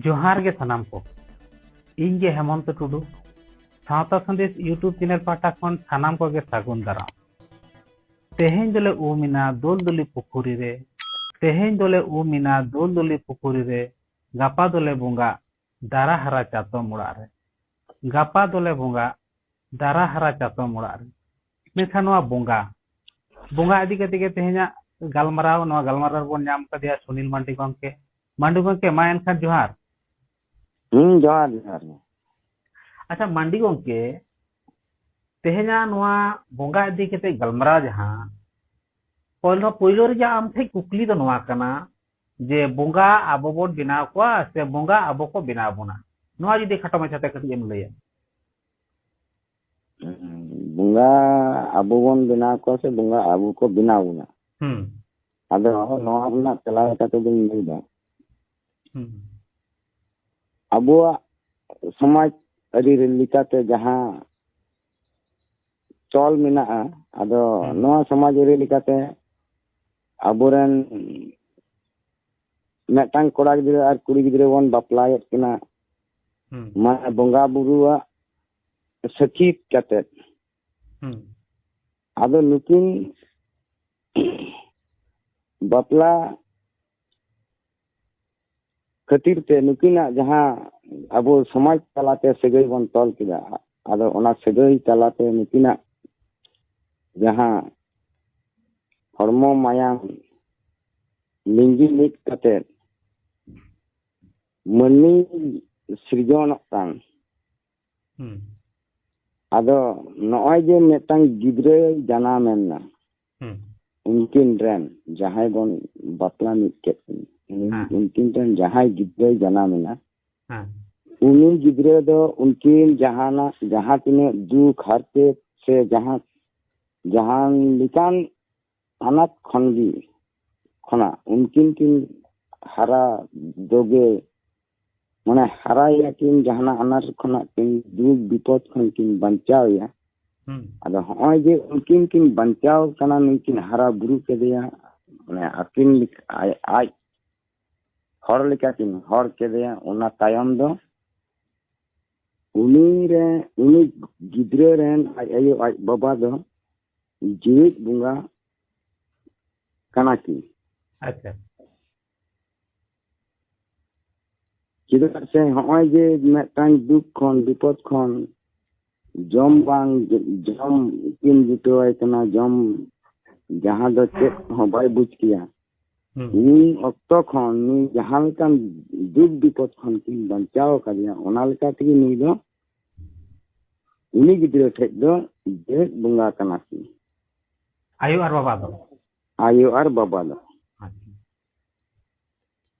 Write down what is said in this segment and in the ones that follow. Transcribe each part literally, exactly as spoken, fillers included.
ᱡᱚᱦᱟᱨ ᱜᱮ ᱥᱟᱱᱟᱢ ᱠᱚ᱾ ᱤᱧ ᱜᱮ ᱦᱮᱢᱚᱱᱛᱚ ᱴᱩᱰᱩ᱾ ᱥᱟᱶᱛᱟ ᱥᱟᱸᱫᱮᱥ YouTube ᱪᱮᱱᱮᱞ ᱯᱟᱦᱴᱟ ᱠᱷᱚᱱ ᱥᱟᱱᱟᱢ ᱠᱚᱜᱮ ᱥᱟᱹᱜᱩᱱ ᱫᱟᱨᱟᱢ᱾ ᱛᱮᱦᱮᱧ ᱫᱚᱞᱮ ᱩᱢ ᱮᱱᱟ ᱫᱩᱞ ᱫᱩᱞᱤ ᱯᱩᱠᱷᱩᱨᱤ ᱨᱮ, ᱛᱮᱦᱮᱧ ᱫᱚᱞᱮ ᱩᱢ ᱮᱱᱟ ᱫᱩᱞ ᱫᱩᱞᱤ ᱯᱩᱠᱷᱩᱨᱤ ᱨᱮ, ᱜᱟᱯᱟ ᱫᱚᱞᱮ ᱵᱚᱸᱜᱟ ᱫᱟᱨᱟ ᱦᱟᱨᱟ ᱪᱟᱛᱚᱢ ᱚᱲᱟᱜ ᱨᱮ, ᱜᱟᱯᱟ ᱫᱚᱞᱮ ᱵᱚᱸᱜᱟ ᱫᱟᱨᱟ ᱦᱟᱨᱟ ᱪᱟᱛᱚᱢ ᱚᱲᱟᱜ ᱨᱮ᱾ ᱢᱮᱱᱠᱷᱟᱱ ᱱᱚᱣᱟ ᱵᱚᱸᱜᱟ, ᱵᱚᱸᱜᱟ ᱤᱫᱤ ᱠᱟᱛᱮ ᱜᱮ ᱛᱮᱦᱮᱧᱟᱜ ᱜᱟᱞᱢᱟᱨᱟᱣ, ᱱᱚᱣᱟ ᱜᱟᱞᱢᱟᱨᱟᱣ ᱨᱮᱵᱚᱱ ᱧᱟᱢ ᱠᱟᱫᱮᱭᱟ ᱥᱩᱱᱤᱞ ᱢᱟᱱᱰᱤ ᱜᱚᱢᱠᱮ᱾ ᱢᱟᱱᱰᱤ ᱜᱚᱢᱠᱮ, ᱢᱟ ᱮᱱᱠᱷᱟᱱ ᱡᱚᱦᱟᱨ᱾ ᱦᱩᱸ, ᱡᱚᱦᱟᱨ, ᱡᱚᱦᱟᱨ᱾ ᱟᱪᱪᱷᱟ ᱢᱟᱱᱰᱤ ᱜᱚᱢᱠᱮ, ᱛᱮᱦᱮᱧᱟᱜ ᱱᱚᱣᱟ ᱵᱚᱸᱜᱟ ᱤᱫᱤ ᱠᱟᱛᱮ ᱜᱟᱞᱢᱟᱨᱟᱣ ᱡᱟᱦᱟᱸ, ᱯᱳᱭᱞᱳ, ᱯᱳᱭᱞᱳ ᱨᱮ ᱡᱟ ᱟᱢ ᱴᱷᱮᱱ ᱠᱩᱠᱞᱤ ᱫᱚ ᱱᱚᱣᱟ ᱠᱟᱱᱟ ᱡᱮ ᱵᱚᱸᱜᱟ ᱟᱵᱚ ᱵᱚᱱ ᱵᱮᱱᱟᱣ ᱠᱚᱣᱟ ᱥᱮ ᱵᱚᱸᱜᱟ ᱟᱵᱚ ᱠᱚ ᱵᱮᱱᱟᱣ ᱵᱚᱱᱟ? ᱱᱚᱣᱟ ᱡᱩᱫᱤ ᱠᱷᱟᱴᱚ ᱢᱟᱪᱷᱟᱛᱮ ᱠᱟᱹᱴᱤᱡ ᱮᱢ ᱞᱟᱹᱭᱟ᱾ ᱵᱚᱸᱜᱟ ᱟᱵᱚ ᱵᱚᱱ ᱵᱮᱱᱟᱣ ᱠᱚᱣᱟ ᱥᱮ ᱵᱚᱸᱜᱟ ᱟᱵᱚ ᱠᱚ ᱵᱮᱱᱟᱣ ᱵᱚᱱᱟ? ᱦᱩᱸ᱾ ᱟᱫᱚ ᱱᱚᱣᱟ ᱨᱮᱱᱟᱜ ᱛᱮᱞᱟ ᱞᱮᱠᱟ ᱛᱮᱫᱚᱧ ᱞᱟᱹᱭᱫᱟ, ᱦᱩᱸ᱾ ᱟᱵᱚᱣᱟᱜ ᱥᱚᱢᱟᱡᱽ ᱟᱹᱨᱤ ᱞᱮᱠᱟᱛᱮ ᱡᱟᱦᱟᱸ ᱪᱚᱞ ᱢᱮᱱᱟᱜᱼᱟ, ᱟᱫᱚ ᱦᱩᱸ᱾ ᱱᱚᱣᱟ ᱥᱚᱢᱟᱡᱽ ᱟᱹᱨᱤ ᱞᱮᱠᱟᱛᱮ ᱟᱵᱚᱨᱮᱱ ᱢᱤᱫᱴᱟᱝ ᱠᱚᱲᱟ ᱜᱤᱫᱽᱨᱟᱹ ᱟᱨ ᱠᱩᱲᱤ ᱜᱤᱫᱽᱨᱟᱹ ᱵᱚᱱ ᱵᱟᱯᱞᱟᱭᱮᱫ ᱠᱤᱱᱟ, ᱦᱩᱸ᱾ ᱢᱟᱱᱮ ᱵᱚᱸᱜᱟ ᱵᱩᱨᱩᱣᱟᱜ ᱥᱟᱹᱠᱷᱤ ᱠᱟᱛᱮᱫ᱾ ᱦᱩᱸ᱾ ᱟᱫᱚ ᱱᱩᱠᱤᱱ ᱵᱟᱯᱞᱟ ᱠᱷᱟᱹᱛᱤᱨ ᱛᱮ ᱱᱩᱠᱤᱱᱟᱜ ᱡᱟᱦᱟᱸ ᱟᱵᱚ ᱥᱚᱢᱟᱡᱽ ᱛᱟᱞᱟᱛᱮ ᱥᱟᱹᱜᱟᱹᱭ ᱵᱚᱱ ᱛᱚᱞ ᱠᱮᱫᱟ, ᱟᱫᱚ ᱚᱱᱟ ᱥᱟᱹᱜᱟᱹᱭ ᱛᱟᱞᱟᱛᱮ ᱱᱩᱠᱤᱱᱟᱜ ᱡᱟᱦᱟᱸ ᱦᱚᱲᱢᱚ ᱢᱟᱭᱟᱢ ᱞᱤᱸᱜᱤ ᱢᱤᱫ ᱠᱟᱛᱮ ᱢᱟᱹᱱᱢᱤ ᱥᱤᱨᱡᱚᱱᱚᱜ ᱠᱟᱱ, ᱦᱩᱸ᱾ ᱟᱫᱚ ᱱᱚᱜᱼᱚᱭ ᱡᱮ ᱢᱤᱫᱴᱟᱝ ᱜᱤᱫᱽᱨᱟᱹᱭ ᱡᱟᱱᱟᱢ ᱮᱱᱟ, ᱦᱩᱸ᱾ ᱩᱱᱠᱤᱱ ᱨᱮᱱ ᱡᱟᱦᱟᱸᱭ ᱵᱚᱱ ᱵᱟᱯᱞᱟ ᱢᱤᱫ ᱠᱮᱫ ᱠᱤᱱ, ᱩᱱ-, ᱦᱮᱸ᱾ ᱩᱱᱠᱤᱱ ᱨᱮᱱ ᱡᱟᱦᱟᱸᱭ ᱜᱤᱫᱽᱨᱟᱹᱭ ᱡᱟᱱᱟᱢ ᱮᱱᱟ, ᱦᱮᱸ᱾ ᱩᱱᱤ ᱜᱤᱫᱽᱨᱟᱹ ᱫᱚ ᱩᱱᱠᱤᱱ ᱡᱟᱦᱟᱱᱟᱜ, ᱡᱟᱦᱟᱸ ᱛᱤᱱᱟᱹᱜ ᱫᱩᱠ ᱦᱟᱨᱠᱮᱛ ᱥᱮ ᱡᱟᱦᱟᱸ, ᱡᱟᱦᱟᱸ ᱞᱮᱠᱟᱱ ᱟᱱᱟᱴ ᱠᱷᱚᱱ ᱜᱮ, ᱠᱷᱚᱱᱟᱜ ᱩᱱᱠᱤᱱ ᱠᱤᱱ ᱦᱟᱨᱟ ᱫᱚᱜᱮ, ᱢᱟᱱᱮ ᱦᱟᱨᱟᱭᱮᱭᱟ ᱠᱤᱱ, ᱡᱟᱦᱟᱱᱟᱜ ᱟᱱᱟᱴ ᱠᱷᱚᱱᱟᱜ ᱠᱤᱱ, ᱫᱩᱠ ᱵᱤᱯᱚᱫ ᱠᱷᱚᱱ ᱠᱤᱱ ᱵᱟᱧᱪᱟᱣᱮᱭᱟ᱾ ᱦᱩᱸ᱾ ᱟᱫᱚ ᱦᱚᱸᱜᱼᱚᱭ ᱡᱮ ᱩᱱᱠᱤᱱ ᱠᱤᱱ ᱵᱟᱧᱪᱟᱣ ᱠᱟᱱᱟ, ᱱᱩᱭ ᱠᱤᱱ ᱦᱟᱨᱟ ᱵᱩᱨᱩ ᱠᱮᱫᱮᱭᱟ, ᱢᱟᱱᱮ ᱟᱹᱠᱤᱱ ᱞᱮᱠᱟ ᱟᱡ, ᱟᱡ ᱦᱚᱲ ᱞᱮᱠᱟ ᱠᱤᱱ ᱦᱚᱲ ᱠᱮᱫᱮᱭᱟ, ᱚᱱᱟ ᱛᱟᱭᱚᱢ ᱫᱚ ᱩᱱᱤ ᱨᱮ, ᱩᱱᱤ ᱜᱤᱫᱽᱨᱟᱹ ᱨᱮᱱ ᱟᱡ ᱟᱭᱳ ᱟᱡ ᱵᱟᱵᱟ ᱫᱚ ᱡᱮᱣᱮᱫ ᱵᱚᱸᱜᱟ ᱠᱟᱱᱟ ᱠᱤᱱ᱾ ᱟᱪᱪᱷᱟ᱾ ᱪᱮᱫᱟᱜ ᱥᱮ ᱦᱚᱸᱜᱼᱚᱭ ᱡᱮ ᱢᱤᱫᱴᱟᱝ ᱫᱩᱠ ᱠᱷᱚᱱ, ᱵᱤᱯᱚᱫ ᱠᱷᱚᱱ ᱡᱚᱢ ᱵᱟᱝ ᱡᱚᱢ ᱠᱤᱱ ᱡᱩᱴᱟᱹᱣᱟᱭ ᱠᱟᱱᱟ, ᱡᱚᱢ ᱡᱟᱦᱟᱸ ᱫᱚ ᱪᱮᱫ ᱦᱚᱸ ᱵᱟᱭ ᱵᱩᱡᱽ ᱠᱮᱭᱟ᱾ ᱦᱩᱸ᱾ ᱩᱱ ᱚᱠᱛᱚ ᱠᱷᱚᱱ ᱱᱩᱭ ᱡᱟᱦᱟᱸ ᱞᱮᱠᱟᱱ ᱫᱩᱠ ᱵᱤᱯᱚᱫ ᱠᱷᱚᱱ ᱠᱤᱱ ᱵᱟᱧᱪᱟᱣ ᱟᱠᱟᱫᱮᱭᱟ, ᱚᱱᱟ ᱞᱮᱠᱟ ᱛᱮᱜᱮ ᱱᱩᱭ ᱫᱚ ᱩᱱᱤ ᱜᱤᱫᱽᱨᱟᱹ ᱴᱷᱮᱡ ᱫᱚ ᱡᱮᱣᱮᱫ ᱵᱚᱸᱜᱟ ᱠᱟᱱᱟ ᱠᱤᱱ᱾ ᱟᱭᱳ ᱟᱨ ᱵᱟᱵᱟ ᱫᱚ? ᱟᱭᱳ ᱟᱨ ᱵᱟᱵᱟ ᱫᱚ᱾ ᱟᱪᱪᱷᱟ᱾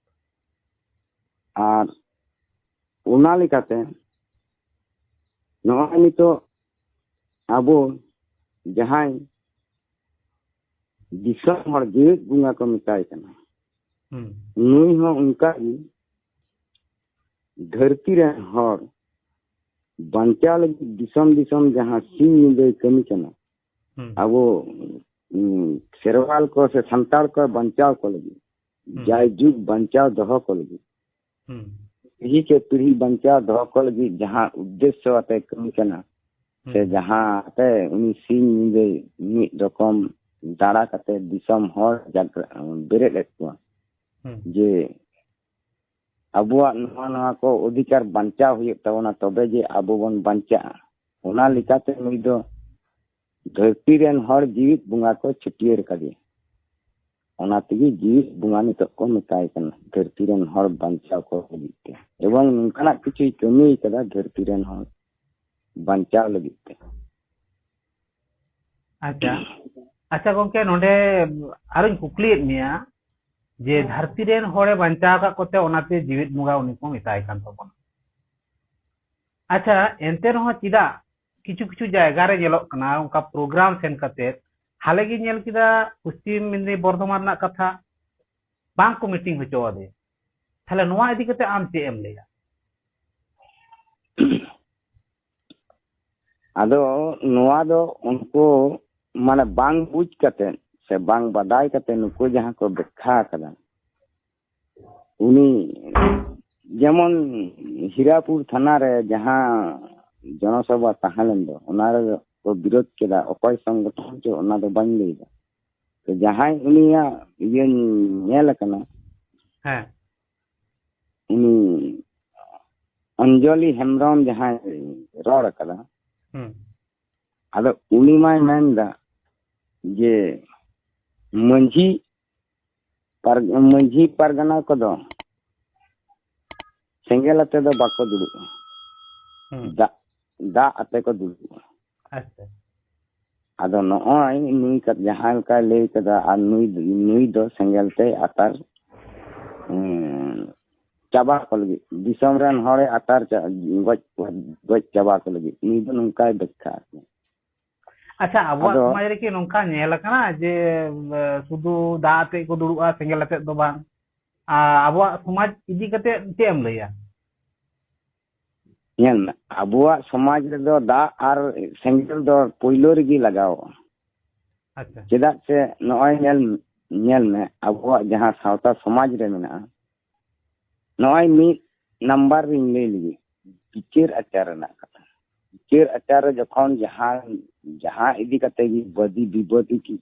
ᱟᱨ ᱚᱱᱟ ᱞᱮᱠᱟᱛᱮ ᱱᱚᱜᱼᱚᱭ ᱱᱤᱛᱚᱜ ᱟᱵᱚ ᱡᱟᱦᱟᱸᱭ ᱫᱤᱥᱚᱢ ᱦᱚᱲ ᱡᱮᱣᱮᱫ ᱵᱚᱸᱜᱟ ᱠᱚ ᱢᱮᱛᱟᱭ ᱠᱟᱱᱟ, ᱦᱩᱸ᱾ ᱱᱩᱭ ᱦᱚᱸ ᱚᱱᱠᱟ ᱜᱮ ᱫᱷᱟᱹᱨᱛᱤ ᱨᱮᱱ ᱦᱚᱲ ᱵᱟᱧᱪᱟᱣ ᱞᱟᱹᱜᱤᱫ ᱫᱤᱥᱚᱢ ᱫᱤᱥᱚᱢ ᱡᱟᱦᱟᱸ ᱥᱤᱧ ᱧᱤᱫᱟᱹᱭ ᱠᱟᱹᱢᱤ ᱠᱟᱱᱟ, ᱦᱩᱸ᱾ ᱟᱵᱚ, ᱩᱸ, ᱠᱷᱮᱨᱣᱟᱞ ᱠᱚ ᱥᱮ ᱥᱟᱱᱛᱟᱲ ᱠᱚ ᱵᱟᱧᱪᱟᱣ ᱠᱚ ᱞᱟᱹᱜᱤᱫ, ᱦᱩᱸ᱾ ᱡᱟᱭᱡᱩᱜᱽ ᱵᱟᱧᱪᱟᱣ ᱫᱚᱦᱚ ᱠᱚ ᱞᱟᱹᱜᱤᱫ, ᱦᱩᱸ᱾ ᱯᱤᱲᱦᱤ ᱠᱮ ᱯᱤᱲᱦᱤ ᱵᱟᱧᱪᱟᱣ ᱫᱚᱦᱚ ᱠᱚ ᱞᱟᱹᱜᱤᱫ ᱡᱟᱦᱟᱸ ᱩᱫᱽᱫᱮᱥᱥᱚ ᱟᱛᱮ ᱠᱟᱹᱢᱤ ᱠᱟᱱᱟ, ᱥᱮ ᱦᱩᱸ᱾ ᱡᱟᱦᱟᱸ ᱟᱛᱮ ᱩᱱᱤ ᱥᱤᱧ ᱧᱤᱫᱟᱹ ᱢᱤᱫ ᱨᱚᱠᱚᱢ ᱫᱟᱬᱟ ᱠᱟᱛᱮ ᱫᱤᱥᱚᱢ ᱦᱚᱲ ᱡᱟᱜᱽᱨᱟ-, ᱵᱮᱨᱮᱫ ᱮᱫ ᱠᱚᱣᱟ, ᱦᱩᱸ᱾ ᱡᱮ ᱟᱵᱚᱣᱟᱜ ᱱᱚᱣᱟ, ᱱᱚᱣᱟ ᱠᱚ ᱚᱫᱷᱤᱠᱟᱨ ᱵᱟᱧᱪᱟᱣ ᱦᱩᱭᱩᱜ ᱛᱟᱵᱚᱱᱟ, ᱛᱚᱵᱮ ᱡᱮ ᱟᱵᱚ ᱵᱚᱱ ᱵᱟᱧᱪᱟᱜᱼᱟ᱾ ᱚᱱᱟ ᱞᱮᱠᱟᱛᱮ ᱱᱩᱭ ᱫᱚ ᱫᱷᱟᱹᱨᱛᱤ ᱨᱮᱱ ᱦᱚᱲ ᱡᱤᱣᱤᱫ ᱵᱚᱸᱜᱟ ᱠᱚ ᱪᱷᱟᱹᱴᱭᱟᱹᱨ ᱠᱟᱫᱮᱭᱟ᱾ ᱚᱱᱟ ᱛᱮᱜᱮ ᱡᱤᱣᱤᱫ ᱵᱚᱸᱜᱟ ᱱᱤᱛᱚᱜ ᱠᱚ ᱢᱮᱛᱟᱭ ᱠᱟᱱᱟ, ᱫᱷᱟᱹᱨᱛᱤ ᱨᱮᱱ ᱦᱚᱲ ᱵᱟᱧᱪᱟᱣ ᱠᱚ ᱞᱟᱹᱜᱤᱫ ᱛᱮ᱾ ᱮᱵᱚᱝ ᱱᱚᱝᱠᱟᱱᱟᱜ ᱠᱤᱪᱷᱩᱭ ᱠᱟᱹᱢᱤ ᱠᱟᱫᱟ ᱫᱷᱟᱹᱨᱛᱤ ᱨᱮᱱ ᱦᱚᱲ ᱵᱟᱧᱪᱟᱣ ᱞᱟᱹᱜᱤᱫ ᱛᱮ᱾ ᱟᱪᱪᱷᱟ, ᱟᱪᱪᱷᱟ ᱜᱚᱝᱠᱮ, ᱱᱚᱰᱮ ᱟᱨᱚᱧ ᱠᱩᱠᱞᱤᱭᱮᱫ ᱢᱮᱭᱟ ᱡᱮ ᱫᱷᱟᱹᱨᱛᱤ ᱨᱮᱱ ᱦᱚᱲᱮ ᱵᱟᱧᱪᱟᱣ ᱟᱠᱟᱫ ᱠᱚᱛᱮ ᱚᱱᱟᱛᱮ ᱡᱤᱣᱮᱫ ᱵᱚᱸᱜᱟ ᱩᱱᱤ ᱠᱚ ᱢᱮᱛᱟᱭ ᱠᱟᱱ ᱛᱟᱵᱚᱱᱟ᱾ ᱟᱪᱪᱷᱟ, ᱮᱱᱛᱮ ᱨᱮᱦᱚᱸ ᱪᱮᱫᱟᱜ ᱠᱤᱪᱷᱩ ᱠᱤᱪᱷᱩ ᱡᱟᱭᱜᱟ ᱨᱮ ᱧᱮᱞᱚᱜ ᱠᱟᱱᱟ, ᱚᱱᱠᱟ ᱯᱨᱳᱜᱨᱟᱢ ᱥᱮᱱ ᱠᱟᱛᱮ ᱦᱟᱞᱮ ᱜᱮ ᱧᱮᱞ ᱠᱮᱫᱟ ᱯᱚᱥᱪᱤᱢ ᱢᱮᱫᱽᱱᱤ ᱵᱚᱨᱫᱷᱚᱢᱟᱱ ᱨᱮᱱᱟᱜ ᱠᱟᱛᱷᱟ, ᱵᱟᱝ ᱠᱚ ᱢᱤᱴᱤᱝ ᱦᱚᱪᱚ ᱟᱫᱮᱭᱟ᱾ ᱛᱟᱦᱞᱮ ᱱᱚᱣᱟ ᱤᱫᱤ ᱠᱟᱛᱮ ᱟᱢ ᱪᱮᱫ ᱮᱢ ᱞᱟᱹᱭᱟ? ᱟᱫᱚ ᱱᱚᱣᱟ ᱫᱚ ᱩᱱᱠᱩ ᱢᱟᱱᱮ ᱵᱟᱝ ᱵᱩᱡᱽ ᱠᱟᱛᱮ ᱥᱮ ᱵᱟᱝ ᱵᱟᱰᱟᱭ ᱠᱟᱛᱮ ᱱᱩᱠᱩ ᱡᱟᱦᱟᱸ ᱠᱚ ᱵᱮᱠᱠᱷᱟ ᱟᱠᱟᱫᱟ, ᱩᱱᱤ ᱡᱮᱢᱚᱱ ᱦᱤᱨᱟᱯᱩᱨ ᱛᱷᱟᱱᱟ ᱨᱮ ᱡᱟᱦᱟᱸ ᱡᱚᱱᱚᱥᱚᱵᱷᱟ ᱛᱟᱦᱮᱸ ᱞᱮᱱ ᱫᱚ, ᱚᱱᱟ ᱨᱮ ᱠᱚ ᱵᱤᱨᱳᱫ ᱠᱮᱫᱟ, ᱚᱠᱚᱭ ᱥᱚᱝᱜᱚᱴᱷᱚᱱ ᱪᱚ, ᱚᱱᱟ ᱫᱚ ᱵᱟᱹᱧ ᱞᱟᱹᱭ ᱮᱫᱟ᱾ ᱛᱚ ᱡᱟᱦᱟᱸᱭ ᱩᱱᱤᱭᱟᱜ ᱤᱭᱟᱹ ᱧᱮᱞ ᱟᱠᱟᱱᱟ, ᱦᱮᱸ ᱩᱱᱤ ᱚᱧᱡᱚᱞᱤ ᱦᱮᱢᱵᱨᱚᱢ ᱡᱟᱦᱟᱸᱭ ᱨᱚᱲ ᱟᱠᱟᱫᱟ, ᱦᱩᱸ ᱟᱫᱚ ᱩᱱᱤ ᱢᱟᱭ ᱢᱮᱱᱫᱟ ᱡᱮ ᱢᱟᱹᱡᱷᱤ ᱯᱟᱨ-, ᱢᱟᱹᱡᱷᱤ ᱯᱟᱨᱜᱟᱱᱟ ᱠᱚᱫᱚ ᱥᱮᱸᱜᱮᱞ ᱟᱛᱮ ᱫᱚ ᱵᱟᱠᱚ ᱫᱩᱲᱩᱵᱼᱟ, ᱦᱩᱸ ᱫᱟᱜ ᱫᱟᱜ ᱟᱛᱮ ᱠᱚ ᱫᱩᱲᱩᱵᱼᱟ᱾ ᱟᱪᱪᱷᱟ ᱟᱫᱚ ᱱᱚᱜᱼᱚᱭ ᱱᱩᱭ ᱠᱟ-, ᱡᱟᱦᱟᱸ ᱞᱮᱠᱟᱭ ᱞᱟᱹᱭ ᱠᱟᱫᱟ, ᱟᱨ ᱱᱩᱭ ᱱᱩᱭ ᱫᱚ ᱥᱮᱸᱜᱮᱞ ᱛᱮᱭ ᱟᱛᱟᱨ, ᱩᱸ, ᱪᱟᱵᱟ ᱠᱚ ᱞᱟᱹᱜᱤᱫ, ᱫᱤᱥᱚᱢ ᱨᱮᱱ ᱦᱚᱲᱮ ᱟᱛᱟᱨ ᱪᱟ-, ᱜᱚᱡ ᱜᱚᱡ ᱪᱟᱵᱟ ᱠᱚ ᱞᱟᱹᱜᱤᱫ, ᱱᱩᱭ ᱫᱚ ᱱᱚᱝᱠᱟᱭ ᱵᱮᱠᱠᱷᱟ ᱟᱨᱠᱤ᱾ ᱟᱪᱪᱷᱟ, ᱟᱵᱚᱣᱟᱜ ᱟᱫᱚ ᱥᱚᱢᱟᱡᱽ ᱨᱮ ᱠᱤ ᱱᱚᱝᱠᱟ ᱧᱮᱞ ᱟᱠᱟᱱᱟ ᱡᱮ ᱮ, ᱥᱩᱫᱷᱩ ᱫᱟᱜ ᱟᱛᱮᱫ ᱠᱚ ᱫᱩᱲᱩᱵᱼᱟ, ᱥᱮᱸᱜᱮᱞ ᱟᱛᱮᱫ ᱫᱚ ᱵᱟᱝ? ᱟᱨ ᱟᱵᱚᱣᱟᱜ ᱥᱚᱢᱟᱡᱽ ᱤᱫᱤ ᱠᱟᱛᱮᱫ ᱪᱮᱫ ᱮᱢ ᱞᱟᱹᱭᱟ? ᱧᱮᱞ ᱢᱮ, ᱟᱵᱚᱣᱟᱜ ᱥᱚᱢᱟᱡᱽ ᱨᱮᱫᱚ ᱫᱟᱜ ᱟᱨ ᱥᱮᱸᱜᱮᱞ ᱫᱚ ᱯᱳᱭᱞᱳ ᱨᱮᱜᱮ ᱞᱟᱜᱟᱣᱚᱜᱼᱟ᱾ ᱟᱪᱪᱷᱟ ᱪᱮᱫᱟᱜ ᱥᱮ ᱱᱚᱜᱼᱚᱭ ᱧᱮᱞ ᱧᱮᱞ ᱢᱮ, ᱟᱵᱚᱣᱟᱜ ᱡᱟᱦᱟᱸ ᱥᱟᱶᱛᱟ ᱥᱚᱢᱟᱡᱽ ᱨᱮ ᱢᱮᱱᱟᱜᱼᱟ, ᱱᱚᱜᱼᱚᱭ ᱢᱤᱫ ᱱᱟᱢᱵᱟᱨ ᱨᱤᱧ ᱞᱟᱹᱭ ᱞᱮᱜᱮ, ᱵᱤᱪᱟᱹᱨ ᱟᱪᱟᱨ ᱨᱮᱱᱟᱜ ᱠᱟᱛᱷᱟ᱾ ᱵᱤᱪᱟᱹᱨ ᱟᱪᱟᱨ ᱨᱮ ᱡᱚᱠᱷᱚᱱ ᱡᱟᱦᱟᱸ ᱡᱟᱦᱟᱸ ᱤᱫᱤ ᱠᱟᱛᱮ ᱜᱮ ᱵᱟᱹᱫᱤ ᱵᱤᱵᱟᱹᱫᱤ ᱠᱤ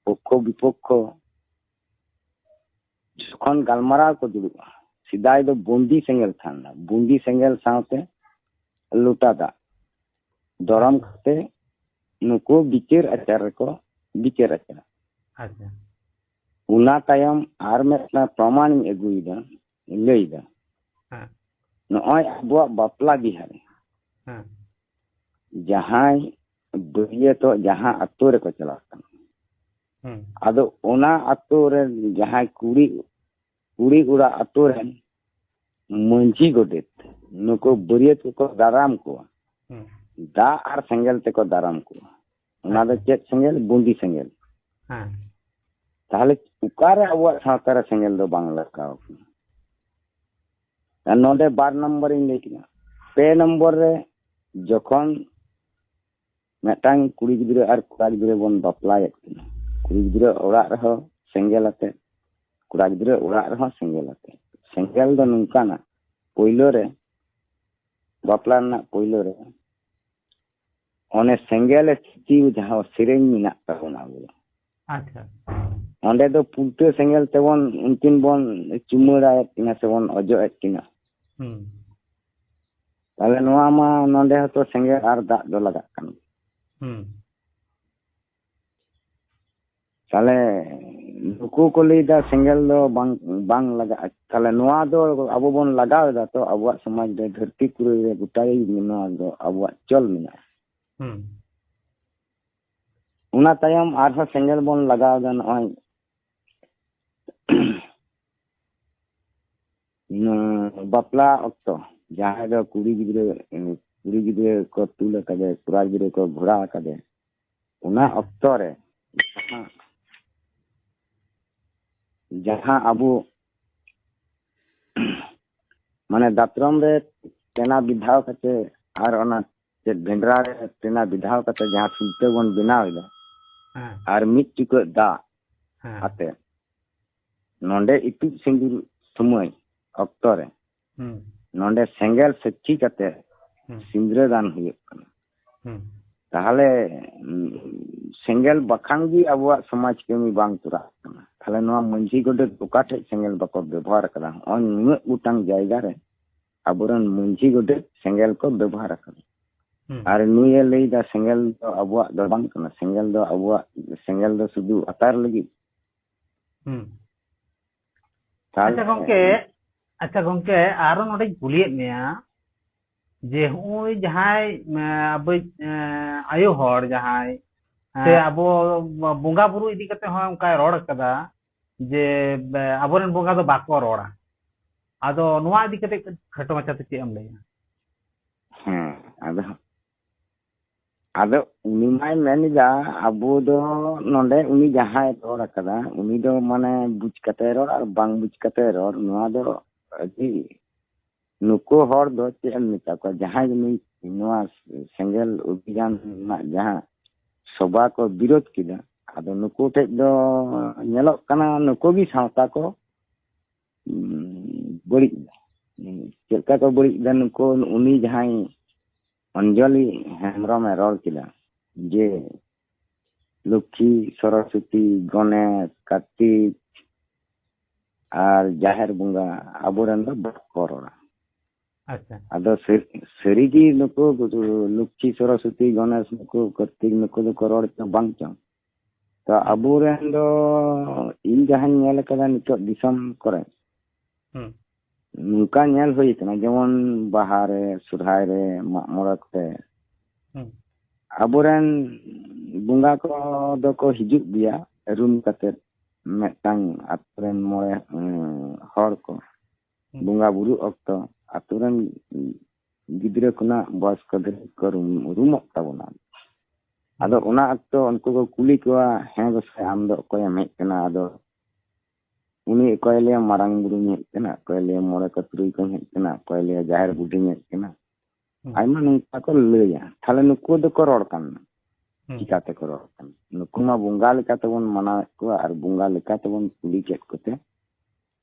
ᱯᱚᱠᱠᱷᱚ ᱵᱤᱯᱚᱠᱠᱷᱚ ᱡᱚᱠᱷᱚᱱ ᱜᱟᱞᱢᱟᱨᱟᱣ ᱠᱚ ᱫᱩᱲᱩᱵᱼᱟ, ᱥᱮᱫᱟᱭ ᱫᱚ ᱵᱩᱸᱫᱤ ᱥᱮᱸᱜᱮᱞ ᱛᱟᱦᱮᱸ ᱞᱮᱱᱟ, ᱵᱩᱸᱫᱤ ᱥᱮᱸᱜᱮᱞ ᱥᱟᱶᱛᱮ ᱞᱚᱴᱟ ᱫᱟᱜ ᱫᱚᱨᱚᱢ ᱠᱟᱛᱮ ᱱᱩᱠᱩ ᱵᱤᱪᱟᱹᱨ ᱟᱪᱟᱨ ᱨᱮᱠᱚ ᱵᱤᱪᱟᱹᱨ ᱟᱪᱟᱨᱟ᱾ ᱟᱪᱪᱷᱟ ᱚᱱᱟ ᱛᱟᱭᱚᱢ ᱟᱨ ᱢᱤᱫᱴᱟᱝ ᱯᱨᱚᱢᱟᱱᱤᱧ ᱟᱹᱜᱩᱭᱮᱫᱟ, ᱞᱟᱹᱭᱫᱟ᱾ ᱦᱮᱸ ᱱᱚᱜᱼᱚᱭ ᱟᱵᱚᱣᱟᱜ ᱵᱟᱯᱞᱟ ᱵᱤᱦᱟᱹ ᱨᱮ ᱦᱮᱸ ᱡᱟᱦᱟᱸᱭ ᱵᱟᱹᱨᱭᱟᱹᱛᱚᱜ ᱡᱟᱦᱟᱸ ᱟᱛᱳ ᱨᱮᱠᱚ ᱪᱟᱞᱟᱜ ᱠᱟᱱᱟ, ᱦᱩᱸ ᱟᱫᱚ ᱚᱱᱟ ᱟᱛᱳ ᱨᱮ ᱡᱟᱦᱟᱸᱭ ᱠᱩᱲᱤ ᱠᱩᱲᱤ ᱚᱲᱟᱜ ᱟᱛᱳ ᱨᱮᱱ ᱢᱟᱹᱡᱷᱤ ᱜᱚᱰᱮᱛ ᱱᱩᱠᱩ ᱵᱟᱹᱨᱭᱟᱹᱛ ᱠᱚᱠᱚ ᱫᱟᱨᱟᱢ ᱠᱚᱣᱟ, ᱦᱩᱸ ᱫᱟᱜ ᱟᱨ ᱥᱮᱸᱜᱮᱞ ᱛᱮᱠᱚ ᱫᱟᱨᱟᱢ ᱠᱚᱣᱟ᱾ ᱚᱱᱟ ᱫᱚ ᱪᱮᱫ ᱥᱮᱸᱜᱮᱞ? ᱵᱩᱸᱫᱤ ᱥᱮᱸᱜᱮᱞ᱾ ᱦᱮᱸ ᱛᱟᱦᱚᱞᱮ ᱚᱠᱟᱨᱮ ᱟᱵᱚᱣᱟᱜ ᱥᱟᱶᱛᱟ ᱨᱮ ᱥᱮᱸᱜᱮᱞ ᱫᱚ ᱵᱟᱝ ᱞᱟᱜᱟᱣ ᱠᱟᱱᱟ? ᱟᱨ ᱱᱚᱰᱮ ᱵᱟᱨ ᱱᱚᱢᱵᱚᱨ ᱤᱧ ᱞᱟᱹᱭ ᱠᱮᱫᱟ᱾ ᱯᱮ ᱱᱚᱢᱵᱚᱨ ᱨᱮ ᱡᱚᱠᱷᱚᱱ ᱢᱤᱫᱴᱟᱝ ᱠᱩᱲᱤ ᱜᱤᱫᱽᱨᱟᱹ ᱟᱨ ᱠᱚᱲᱟ ᱜᱤᱫᱽᱨᱟᱹ ᱵᱚᱱ ᱵᱟᱯᱞᱟᱭᱮᱫ ᱠᱤᱱᱟ, ᱠᱩᱲᱤ ᱜᱤᱫᱽᱨᱟᱹ ᱚᱲᱟᱜ ᱨᱮᱦᱚᱸ ᱥᱮᱸᱜᱮᱞ ᱟᱛᱮ, ᱠᱚᱲᱟ ᱜᱤᱫᱽᱨᱟᱹ ᱚᱲᱟᱜ ᱨᱮᱦᱚᱸ ᱥᱮᱸᱜᱮᱞ ᱟᱛᱮ᱾ ᱥᱮᱸᱜᱮᱞ ᱫᱚ ᱱᱚᱝᱠᱟᱱᱟ, ᱯᱳᱭᱞᱳ ᱨᱮ, ᱵᱟᱯᱞᱟ ᱨᱮᱱᱟᱜ ᱯᱳᱭᱞᱳ ᱨᱮ, ᱚᱱᱮ ᱥᱮᱸᱜᱮᱞ ᱮ ᱥᱤᱴᱤ, ᱡᱟᱦᱟᱸ ᱥᱮᱨᱮᱧ ᱢᱮᱱᱟᱜ ᱛᱟᱵᱚᱱᱟ ᱟᱵᱚ, ᱟᱪᱪᱷᱟ᱾ ᱚᱸᱰᱮ ᱫᱚ ᱯᱩᱞᱴᱟᱹ ᱥᱮᱸᱜᱮᱞ ᱛᱮᱵᱚᱱ ᱩᱱᱠᱤᱱ ᱵᱚᱱ ᱪᱩᱢᱟᱹᱲᱟᱭᱮᱫ ᱠᱤᱱᱟ ᱥᱮᱵᱚᱱ ᱚᱡᱚᱜ ᱮᱫ ᱠᱤᱱᱟ᱾ ᱦᱩᱸ᱾ ᱛᱟᱦᱞᱮ ᱱᱚᱣᱟ ᱢᱟ ᱱᱚᱸᱰᱮ ᱦᱚᱸᱛᱚ ᱥᱮᱸᱜᱮᱞ ᱟᱨ ᱫᱟᱜ ᱫᱚ ᱞᱟᱜᱟᱜ ᱠᱟᱱ᱾ ᱦᱩᱸ᱾ ᱛᱟᱦᱞᱮ ᱱᱩᱠᱩ ᱠᱚ ᱞᱟᱹᱭᱫᱟ ᱥᱮᱸᱜᱮᱞ ᱫᱚ ᱵᱟᱝ, ᱵᱟᱝ ᱞᱟᱜᱟᱜᱼᱟ᱾ ᱛᱟᱦᱞᱮ ᱱᱚᱣᱟ ᱫᱚ ᱟᱵᱚ ᱵᱚᱱ ᱞᱟᱜᱟᱣ ᱮᱫᱟ ᱛᱚ, ᱟᱵᱚᱣᱟᱜ ᱥᱚᱢᱟᱡᱽ ᱨᱮ, ᱫᱷᱟᱹᱨᱛᱤ ᱯᱩᱨᱤ ᱨᱮ ᱜᱚᱴᱟ ᱜᱮ ᱱᱚᱣᱟ ᱫᱚ ᱟᱵᱚᱣᱟᱜ ᱪᱚᱞ ᱢᱮᱱᱟᱜᱼᱟ᱾ ᱦᱩᱸ᱾ ᱚᱱᱟ ᱛᱟᱭᱚᱢ ᱟᱨᱦᱚᱸ ᱥᱮᱸᱜᱮᱞ ᱵᱚᱱ ᱞᱟᱜᱟᱣ ᱮᱫᱟ ᱱᱚᱜᱼᱚᱭ ᱱᱚᱣᱟ ᱵᱟᱯᱞᱟ ᱚᱠᱛᱚ, ᱡᱟᱦᱟᱸᱭ ᱫᱚ ᱠᱩᱲᱤ ᱜᱤᱫᱽᱨᱟᱹ, ᱠᱩᱲᱤ ᱜᱤᱫᱽᱨᱟᱹ ᱠᱚ ᱛᱩᱞ ᱟᱠᱟᱫᱮ, ᱠᱚᱲᱟ ᱜᱤᱫᱽᱨᱟᱹ ᱠᱚ ᱜᱷᱚᱲᱟ ᱟᱠᱟᱫᱮ, ᱚᱱᱟ ᱚᱠᱛᱚ ᱨᱮ ᱡᱟᱦᱟᱸ, ᱡᱟᱦᱟᱸ ᱟᱵᱚ ᱢᱟᱱᱮ ᱫᱟᱛᱨᱚᱢ ᱨᱮ ᱛᱮᱱᱟ ᱵᱤᱫᱷᱟᱣ ᱠᱟᱛᱮ ᱟᱨ ᱚᱱᱟ ᱪᱮᱫ ᱵᱷᱮᱱᱰᱨᱟ ᱨᱮ ᱛᱮᱱᱟ ᱵᱤᱫᱷᱟᱣ ᱠᱟᱛᱮ ᱡᱟᱦᱟᱸ ᱥᱩᱞᱛᱟᱹ ᱵᱚᱱ ᱵᱮᱱᱟᱣ ᱮᱫᱟ, ᱦᱮᱸ᱾ ᱟᱨ ᱢᱤᱫ ᱪᱩᱠᱟᱹᱜ ᱫᱟᱜ ᱦᱮᱸ᱾ ᱟᱛᱮ ᱱᱚᱰᱮ ᱤᱛᱩᱫ ᱥᱤᱸᱫᱩᱨ ᱥᱚᱢᱚᱭ ᱚᱠᱛᱚ ᱨᱮ ᱦᱩᱸ᱾ ᱱᱚᱰᱮ ᱥᱮᱸᱜᱮᱞ ᱥᱟᱹᱠᱷᱤ ᱠᱟᱛᱮ ᱦᱩᱸ᱾ ᱥᱤᱸᱫᱽᱨᱟᱹ ᱫᱟᱱ ᱦᱩᱭᱩᱜ ᱠᱟᱱᱟ᱾ ᱦᱩᱸ᱾ ᱛᱟᱦᱚᱞᱮ, ᱩᱸ, ᱥᱮᱸᱜᱮᱞ ᱵᱟᱠᱷᱟᱱ ᱜᱮ ᱟᱵᱚᱣᱟᱜ ᱥᱚᱢᱟᱡᱽ ᱠᱟᱹᱢᱤ ᱵᱟᱝ ᱛᱚᱨᱟᱜ ᱠᱟᱱᱟ᱾ ᱛᱟᱦᱚᱞᱮ ᱱᱚᱣᱟ ᱢᱟᱹᱡᱷᱤ ᱜᱚᱰᱮᱛ ᱚᱠᱟ ᱴᱷᱮᱡ ᱥᱮᱸᱜᱮᱞ ᱵᱟᱠᱚ ᱵᱮᱵᱚᱦᱟᱨ ᱟᱠᱟᱫᱟ? ᱱᱚᱜᱼᱚᱭ ᱱᱩᱱᱟᱹᱜ ᱜᱚᱴᱟᱝ ᱡᱟᱭᱜᱟ ᱨᱮ ᱟᱵᱚᱨᱮᱱ ᱢᱟᱹᱡᱷᱤ ᱜᱚᱰᱮᱛ ᱥᱮᱸᱜᱮᱞ ᱠᱚ ᱵᱮᱵᱚᱦᱟᱨ ᱟᱠᱟᱫᱟ᱾ ᱦᱩᱸ᱾ ᱟᱨ ᱱᱩᱭᱮ ᱞᱟᱹᱭᱫᱟ ᱥᱮᱸᱜᱮᱞ ᱫᱚ ᱟᱵᱚᱣᱟᱜ ᱫᱚ ᱵᱟᱝ ᱠᱟᱱᱟ, ᱥᱮᱸᱜᱮᱞ ᱫᱚ ᱟᱵᱚᱣᱟᱜ, ᱥᱮᱸᱜᱮᱞ ᱫᱚ ᱥᱩᱫᱷᱩ ᱟᱛᱟᱨ ᱞᱟᱹᱜᱤᱫ᱾ ᱦᱩᱸ᱾ ᱛᱟᱦᱚᱞᱮ ᱟᱪᱪᱷᱟ ᱜᱚᱝᱠᱮ, ᱟᱪᱪᱷᱟ ᱜᱚᱝᱠᱮ, ᱟᱨᱚ ᱱᱚᱰᱮᱧ ᱠᱩᱞᱤᱭᱮᱫ ᱢᱮᱭᱟ ᱡᱮ ᱦᱚᱸᱜᱼᱚᱭ ᱡᱟᱦᱟᱸᱭ, ᱮᱸ, ᱟᱵᱚᱭᱤᱡ, ᱮᱸ, ᱟᱭᱳ ᱦᱚᱲ ᱡᱟᱦᱟᱸᱭ, ᱥᱮ ᱦᱮᱸ᱾ ᱟᱵᱚ ᱵᱚᱸᱜᱟ ᱵᱩᱨᱩ ᱤᱫᱤ ᱠᱟᱛᱮ ᱦᱚᱸ ᱚᱱᱠᱟᱭ ᱨᱚᱲ ᱟᱠᱟᱫᱟ ᱡᱮ, ᱮᱸ, ᱟᱵᱚᱨᱮᱱ ᱵᱚᱸᱜᱟ ᱫᱚ ᱵᱟᱠᱚ ᱨᱚᱲᱟ᱾ ᱟᱫᱚ ᱱᱚᱣᱟ ᱤᱫᱤ ᱠᱟᱛᱮ ᱠᱟᱹᱴᱤᱡ ᱠᱷᱟᱴᱚ ᱢᱟᱪᱷᱟᱛᱮ ᱪᱮᱫ ᱮᱢ ᱞᱟᱹᱭᱟ? ᱦᱮᱸ, ᱟᱫᱚ, ᱟᱫᱚ ᱩᱱᱤ ᱢᱟᱭ ᱢᱮᱱ ᱮᱫᱟ, ᱟᱵᱚ ᱫᱚ ᱱᱚᱰᱮ ᱩᱱᱤ ᱡᱟᱦᱟᱸᱭ ᱨᱚᱲ ᱟᱠᱟᱫᱟ, ᱩᱱᱤ ᱫᱚ ᱢᱟᱱᱮ ᱵᱩᱡᱽ ᱠᱟᱛᱮ ᱨᱚᱲ ᱟᱨ ᱵᱟᱝ ᱵᱩᱡᱽ ᱠᱟᱛᱮ ᱨᱚᱲ, ᱱᱚᱣᱟ ᱫᱚ ᱟᱹᱰᱤ, ᱱᱩᱠᱩ ᱦᱚᱲ ᱫᱚ ᱪᱮᱫ ᱮᱢ ᱢᱮᱛᱟ ᱠᱚᱣᱟ, ᱡᱟᱦᱟᱸᱭ ᱜᱮ ᱱᱩᱭ ᱱᱚᱣᱟ ᱥᱮᱸᱜᱮᱞ ᱚᱵᱷᱤᱡᱟᱱ ᱨᱮᱱᱟᱜ ᱡᱟᱦᱟᱸ ᱥᱚᱵᱷᱟ ᱠᱚ ᱵᱤᱨᱳᱫ ᱠᱮᱫᱟ, ᱟᱫᱚ ᱱᱩᱠᱩ ᱴᱷᱮᱡ ᱫᱚ ᱧᱮᱞᱚᱜ ᱠᱟᱱᱟ, ᱱᱩᱠᱩ ᱜᱮ ᱥᱟᱶᱛᱟ ᱠᱚ, ᱩᱸ, ᱵᱟᱹᱲᱤᱡ ᱮᱫᱟ᱾ ᱪᱮᱫ ᱞᱮᱠᱟ ᱠᱚ ᱵᱟᱹᱲᱤᱡ ᱮᱫᱟ? ᱱᱩᱠᱩ, ᱩᱱᱤ ᱡᱟᱦᱟᱸᱭ ᱚᱧᱡᱚᱞᱤ ᱦᱮᱢᱵᱨᱚᱢᱮ ᱨᱚᱲ ᱠᱮᱫᱟ ᱡᱮ ᱞᱚᱠᱠᱷᱤ, ᱥᱚᱨᱚᱥᱚᱛᱤ, ᱜᱚᱱᱮᱥ, ᱠᱟᱨᱛᱤᱠ ᱟᱨ ᱡᱟᱦᱮᱨ ᱵᱚᱸᱜᱟ ᱟᱵᱚᱨᱮᱱ ᱫᱚ ᱵᱟᱠᱚ ᱨᱚᱲᱟ᱾ ᱟᱪᱪᱷᱟ᱾ ᱟᱫᱚ ᱥᱟᱹ-, ᱥᱟᱹᱨᱤᱜᱮ ᱱᱩᱠᱩ ᱞᱚᱠᱠᱷᱤ, ᱥᱚᱨᱚᱥᱚᱛᱤ, ᱜᱚᱱᱮᱥ, ᱱᱩᱠᱩ ᱠᱟᱨᱛᱤᱠ, ᱱᱩᱠᱩ ᱫᱚᱠᱚ ᱨᱚᱲ ᱪᱚ ᱵᱟᱝ ᱪᱚᱝ? ᱛᱚ ᱟᱵᱚᱨᱮᱱ ᱫᱚ ᱤᱧ ᱡᱟᱦᱟᱸᱧ ᱧᱮᱞ ᱠᱟᱫᱟ ᱱᱤᱛᱚᱜ ᱫᱤᱥᱚᱢ ᱠᱚᱨᱮ, ᱦᱩᱸ᱾ ᱱᱚᱝᱠᱟ ᱧᱮᱞ ᱦᱩᱭ ᱠᱟᱱᱟ, ᱡᱮᱢᱚᱱ ᱵᱟᱦᱟ ᱨᱮ, ᱥᱚᱨᱦᱟᱭ ᱨᱮ, ᱢᱟᱜ ᱢᱚᱬᱮ ᱠᱚᱨᱮ ᱦᱩᱸ᱾ ᱟᱵᱚᱨᱮᱱ ᱵᱚᱸᱜᱟ ᱠᱚ ᱫᱚᱠᱚ ᱦᱤᱡᱩᱜ ᱜᱮᱭᱟ ᱨᱩᱢ ᱠᱟᱛᱮ, ᱢᱤᱫᱴᱟᱝ ᱟᱛᱳ ᱨᱮᱱ ᱢᱚᱬᱮ, ᱩᱸ, ᱦᱚᱲ ᱠᱚ ᱦᱩᱸ᱾ ᱵᱚᱸᱜᱟ ᱵᱩᱨᱩ ᱚᱠᱛᱚ ᱟᱛᱳ ᱨᱮᱱ ᱜᱤᱫᱽᱨᱟᱹ ᱠᱷᱚᱱᱟᱜ ᱵᱚᱭᱚᱥᱠᱚ ᱫᱷᱟᱹᱨᱤᱡ ᱠᱚ ᱨᱩᱢ-, ᱨᱩᱢᱚᱜ ᱛᱟᱵᱚᱱᱟ᱾ ᱟᱫᱚ ᱦᱩᱸ᱾ ᱚᱱᱟ ᱚᱠᱛᱚ ᱩᱱᱠᱩ ᱠᱚ ᱠᱩᱞᱤ ᱠᱚᱣᱟ, "ᱦᱮᱸ ᱜᱚᱸᱥᱟᱭ, ᱟᱢ ᱫᱚ ᱚᱠᱚᱭᱮᱢ ᱦᱮᱡ ᱠᱟᱱᱟ?" ᱟᱫᱚ ᱩᱱᱤ ᱚᱠᱚᱭᱮ ᱞᱟᱹᱭᱟ, "ᱢᱟᱨᱟᱝ ᱵᱩᱨᱩᱧ ᱦᱮᱡ ᱠᱟᱱᱟ", ᱚᱠᱚᱭᱮ ᱞᱟᱹᱭᱟ, "ᱢᱚᱬᱮ ᱠᱚ ᱛᱩᱨᱩᱭ ᱠᱚᱧ ᱦᱮᱡ ᱠᱟᱱᱟ", ᱚᱠᱚᱭᱮ ᱞᱟᱹᱭᱟ, "ᱡᱟᱦᱮᱨ ᱵᱩᱰᱷᱤᱧ ᱦᱮᱡ ᱠᱟᱱᱟ"᱾ ᱦᱩᱸ᱾ ᱟᱭᱢᱟ ᱱᱚᱝᱠᱟ ᱠᱚ ᱞᱟᱹᱭᱟ᱾ ᱛᱟᱦᱞᱮ ᱱᱩᱠᱩ ᱫᱚᱠᱚ ᱨᱚᱲ ᱠᱟᱱᱟ᱾ ᱦᱩᱸ᱾ ᱪᱤᱠᱟᱛᱮᱠᱚ ᱨᱚᱲ ᱠᱟᱱᱟ? ᱱᱩᱠᱩ ᱢᱟ ᱵᱚᱸᱜᱟ ᱞᱮᱠᱟ ᱛᱮᱵᱚᱱ ᱢᱟᱱᱟᱣᱮᱫ ᱠᱚᱣᱟ ᱟᱨ ᱵᱚᱸᱜᱟ ᱞᱮᱠᱟ ᱛᱮᱵᱚᱱ ᱠᱩᱞᱤ ᱠᱮᱫ ᱠᱚᱛᱮ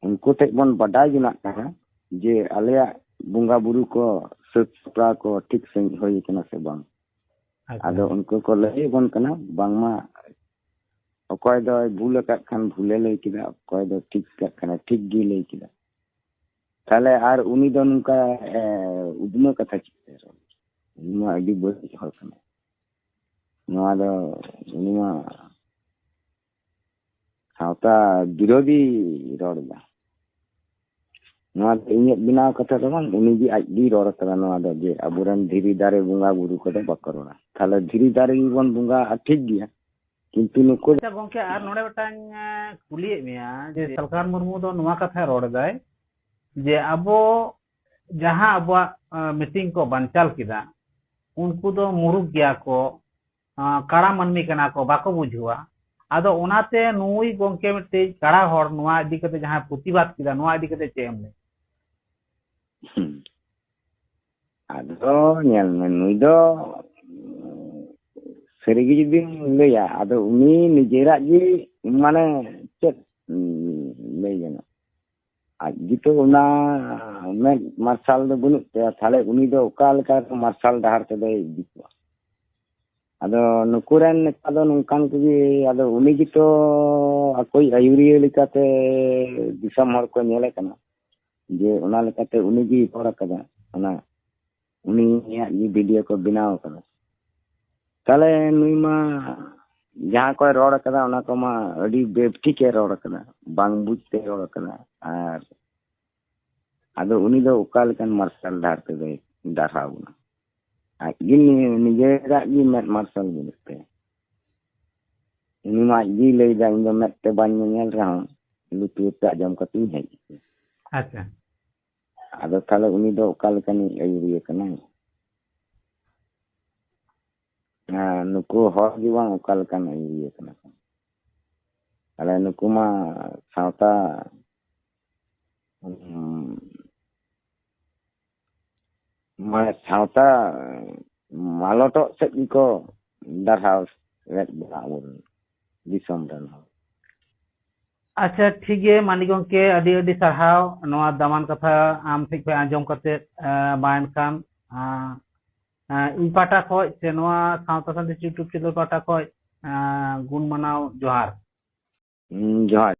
ᱩᱱᱠᱩ ᱴᱷᱮᱡ ᱵᱚᱱ ᱵᱟᱰᱟᱭ ᱡᱚᱱᱟᱜ ᱠᱟᱱᱟ ᱡᱮ ᱟᱞᱮᱭᱟᱜ ᱵᱚᱸᱜᱟ ᱵᱩᱨᱩ ᱠᱚ ᱥᱟᱹᱛ ᱥᱟᱯᱲᱟᱣ ᱠᱚ ᱴᱷᱤᱠ ᱥᱟᱺᱦᱤᱡ ᱦᱩᱭ ᱠᱟᱱᱟ ᱥᱮ ᱵᱟᱝ᱾ ᱟᱪᱪᱷᱟ᱾ ᱟᱫᱚ ᱩᱱᱠᱩ ᱠᱚ ᱞᱟᱹᱭ ᱟᱵᱚᱱ ᱠᱟᱱᱟ ᱵᱟᱝᱢᱟ ᱚᱠᱚᱭ ᱫᱚᱭ ᱵᱷᱩᱞ ᱟᱠᱟᱫ ᱠᱷᱟᱱ ᱵᱷᱩᱞᱮ ᱞᱟᱹᱭ ᱠᱮᱫᱟ, ᱚᱠᱚᱭ ᱫᱚ ᱴᱷᱤᱠ ᱟᱠᱟᱫ ᱠᱷᱟᱱᱮ ᱴᱷᱤᱠ ᱜᱮᱭ ᱞᱟᱹᱭ ᱠᱮᱫᱟ᱾ ᱛᱟᱦᱞᱮ ᱟᱨ ᱩᱱᱤ ᱫᱚ ᱱᱚᱝᱠᱟ, ᱮ, ᱩᱫᱢᱟᱹ ᱠᱟᱛᱷᱟ ᱪᱮᱫ ᱮ ᱨᱚᱲ? ᱩᱱᱤ ᱢᱟ ᱟᱹᱰᱤ ᱵᱟᱹᱲᱤᱡ ᱦᱚᱲ ᱠᱟᱱᱟᱭ᱾ ᱱᱚᱣᱟ ᱫᱚ ᱩᱱᱤ ᱢᱟ ᱥᱟᱶᱛᱟ ᱵᱤᱨᱳᱫᱷᱤ ᱨᱚᱲ ᱮᱫᱟ᱾ ᱱᱚᱣᱟ ᱫᱚ ᱤᱧᱟᱹᱜ ᱵᱮᱱᱟᱣ ᱠᱟᱛᱷᱟ ᱫᱚ ᱵᱟᱝ, ᱩᱱᱤ ᱜᱮ ᱟᱡ ᱜᱮᱭ ᱨᱚᱲ ᱠᱟᱫᱟ ᱱᱚᱣᱟ ᱫᱚ, ᱡᱮ ᱟᱵᱚᱨᱮᱱ ᱫᱷᱤᱨᱤ ᱫᱟᱨᱮ ᱵᱚᱸᱜᱟ ᱵᱩᱨᱩ ᱠᱚᱫᱚ ᱵᱟᱠᱚ ᱨᱚᱲᱟ᱾ ᱛᱟᱦᱞᱮ ᱫᱷᱤᱨᱤ ᱫᱟᱨᱮ ᱜᱮᱵᱚᱱ ᱵᱚᱸᱜᱟ ᱟᱜᱼᱟ, ᱴᱷᱤᱠ ᱜᱮᱭᱟ, ᱠᱤᱱᱛᱩ ᱱᱩᱠᱩ ᱟᱪᱪᱷᱟ ᱜᱚᱝᱠᱮ, ᱟᱨ ᱱᱚᱰᱮ ᱢᱤᱫᱴᱟᱝ, ᱮ, ᱠᱩᱞᱤᱭᱮᱫ ᱢᱮᱭᱟ ᱡᱮ ᱥᱟᱞᱠᱷᱟᱱ ᱢᱩᱨᱢᱩ ᱫᱚ ᱱᱚᱣᱟ ᱠᱟᱛᱷᱟᱭ ᱨᱚᱲ ᱮᱫᱟᱭ ᱡᱮ ᱟᱵᱚ ᱡᱟᱦᱟᱸ ᱟᱵᱚᱣᱟᱜ, ᱮ, ᱢᱤᱴᱤᱝ ᱠᱚ ᱵᱟᱧᱪᱟᱞ ᱠᱮᱫᱟ, ᱩᱱᱠᱩ ᱫᱚ ᱢᱩᱨᱩᱠ ᱜᱮᱭᱟ ᱠᱚ, ᱮ, ᱠᱟᱲᱟ ᱢᱟᱹᱱᱢᱤ ᱠᱟᱱᱟ ᱠᱚ, ᱵᱟᱠᱚ ᱵᱩᱡᱷᱟᱹᱣᱟ᱾ ᱟᱫᱚ ᱚᱱᱟᱛᱮ ᱱᱩᱭ ᱜᱚᱝᱠᱮ ᱢᱤᱫᱴᱤᱡ ᱠᱟᱲᱟ ᱦᱚᱲ ᱱᱚᱣᱟ ᱤᱫᱤ ᱠᱟᱛᱮ ᱡᱟᱦᱟᱸᱭ ᱯᱨᱚᱛᱤᱵᱟᱫ ᱠᱮᱫᱟ, ᱱᱚᱣᱟ ᱤᱫᱤ ᱠᱟᱛᱮ ᱪᱮᱫ ᱮᱢ ᱞᱟᱹᱭᱟ? ᱦᱩᱸ᱾ ᱟᱫᱚ ᱧᱮᱞ ᱢᱮ, ᱱᱩᱭ ᱫᱚ, ᱩᱸ, ᱥᱟᱹᱨᱤᱜᱮ ᱡᱩᱫᱤᱢ ᱞᱟᱹᱭᱟ, ᱟᱫᱚ ᱩᱱᱤ ᱱᱤᱡᱮᱨᱟᱜ ᱜᱮ, ᱢᱟᱱᱮ, ᱪᱮᱫ, ᱩᱸ, ᱞᱟᱹᱭ ᱜᱟᱱᱚᱜ, ᱟᱡ ᱜᱮᱛᱚ ᱚᱱᱟ ᱢᱮᱫ ᱢᱟᱨᱥᱟᱞ ᱫᱚ ᱵᱟᱹᱱᱩᱜ ᱛᱟᱭᱟ, ᱛᱟᱦᱞᱮ ᱩᱱᱤ ᱫᱚ ᱚᱠᱟ ᱞᱮᱠᱟ ᱢᱟᱨᱥᱟᱞ ᱰᱟᱦᱟᱨ ᱛᱮᱫᱚᱭ ᱤᱫᱤ ᱠᱚᱣᱟ? ᱟᱫᱚ ᱱᱩᱠᱩ ᱨᱮᱱ ᱱᱮᱛᱟ ᱫᱚ ᱱᱚᱝᱠᱟᱱ ᱠᱚᱜᱮ, ᱟᱫᱚ ᱩᱱᱤ ᱜᱮᱛᱚ ᱟᱠᱚᱭᱤᱡ ᱟᱹᱭᱩᱨᱤᱭᱟᱹ ᱞᱮᱠᱟᱛᱮ ᱫᱤᱥᱚᱢ ᱦᱚᱲ ᱠᱚ ᱧᱮᱞᱮ ᱠᱟᱱᱟ, ᱡᱮ ᱚᱱᱟ ᱞᱮᱠᱟᱛᱮ ᱩᱱᱤ ᱜᱮᱭ ᱨᱚᱲ ᱟᱠᱟᱫᱟ, ᱚᱱᱟ ᱩᱱᱤᱭᱟᱜ ᱜᱮ ᱵᱷᱤᱰᱤᱭᱳ ᱠᱚ ᱵᱮᱱᱟᱣ ᱟᱠᱟᱫᱟ᱾ ᱛᱟᱦᱞᱮ ᱱᱩᱭ ᱢᱟ ᱡᱟᱦᱟᱸ ᱠᱚᱭ ᱨᱚᱲ ᱟᱠᱟᱫᱟ, ᱚᱱᱟ ᱠᱚᱢᱟ ᱟᱹᱰᱤ ᱵᱮᱵᱴᱷᱤᱠᱮ ᱨᱚᱲ ᱟᱠᱟᱫᱟ, ᱵᱟᱝ ᱵᱩᱡᱽ ᱛᱮ ᱨᱚᱲ ᱟᱠᱟᱫᱟ᱾ ᱟᱨ ᱟᱫᱚ ᱩᱱᱤ ᱫᱚ ᱚᱠᱟ ᱞᱮᱠᱟᱱ ᱢᱟᱨᱥᱟᱞ ᱰᱟᱦᱟᱨ ᱛᱮᱫᱚᱭ ᱰᱟᱨᱦᱟᱣ ᱵᱚᱱᱟ? ᱟᱡ ᱜᱮ ᱱᱤ-, ᱱᱤᱡᱮᱨᱟᱜ ᱜᱮ ᱢᱮᱫ ᱢᱟᱨᱥᱟᱞ ᱵᱟᱹᱱᱩᱜ ᱛᱟᱭᱟ᱾ ᱩᱱᱤ ᱢᱟ ᱟᱡ ᱜᱮᱭ ᱞᱟᱹᱭᱫᱟ, "ᱤᱧ ᱫᱚ ᱢᱮᱫ ᱛᱮ ᱵᱟᱹᱧ ᱧᱮᱧᱮᱞ ᱨᱮᱦᱚᱸ, ᱞᱩᱛᱩᱨ ᱛᱮ ᱟᱸᱡᱚᱢ ᱠᱟᱛᱮᱧ ᱦᱮᱡ ᱟᱠᱟᱱᱟ᱾" ᱟᱪᱪᱷᱟ᱾ ᱟᱫᱚ ᱛᱟᱦᱞᱮ ᱩᱱᱤ ᱫᱚ ᱚᱠᱟ ᱞᱮᱠᱟᱱᱤᱡ ᱟᱹᱭᱩᱨᱤᱭᱟᱹ ᱠᱟᱱᱟᱭ? ᱟᱨ ᱱᱩᱠᱩ ᱦᱚᱲ ᱜᱮ ᱵᱟᱝ ᱚᱠᱟ ᱞᱮᱠᱟᱱ ᱟᱹᱭᱩᱨᱤᱭᱟᱹ ᱠᱟᱱᱟ ᱠᱚ? ᱛᱟᱦᱞᱮ ᱱᱩᱠᱩ ᱢᱟ ᱥᱟᱶᱛᱟ, ᱩᱸ, ᱢᱟᱱᱮ ᱥᱟᱶᱛᱟ ᱢᱟᱞᱚᱴᱚᱜ ᱥᱮᱫ ᱜᱮᱠᱚ ᱰᱟᱨᱦᱟᱣ ᱮᱫ ᱵᱚᱱᱟ ᱟᱵᱚ ᱨᱮᱱ ᱫᱤᱥᱚᱢ ᱨᱮᱱ ᱦᱚᱲ᱾ ᱟᱪᱪᱷᱟ, ᱴᱷᱤᱠ ᱜᱮ ᱢᱟᱹᱱᱤᱠ ᱜᱚᱢᱠᱮ, ᱟᱹᱰᱤ ᱟᱹᱰᱤ ᱥᱟᱨᱦᱟᱣ ᱱᱚᱣᱟ ᱫᱟᱢᱟᱱ ᱠᱟᱛᱷᱟ ᱟᱢ ᱴᱷᱮᱱ ᱠᱷᱚᱱ ᱟᱸᱡᱚᱢ ᱠᱟᱛᱮ᱾ ᱟᱸ, ᱢᱟ ᱮᱱᱠᱷᱟᱱ, ᱟᱸ, ᱟᱸ, ᱤᱧ ᱯᱟᱦᱴᱟ ᱠᱷᱚᱱ ᱥᱮ ᱱᱚᱣᱟ ᱥᱟᱶᱛᱟ ᱥᱟᱸᱫᱮᱥ YouTube ᱪᱮᱱᱮᱞ ᱯᱟᱦᱴᱟ ᱠᱷᱚᱱ, ᱟᱸ, ᱜᱩᱱ ᱢᱟᱱᱟᱣ ᱡᱚᱦᱟᱨ᱾ ᱦᱩᱸ, ᱡᱚᱦᱟᱨ᱾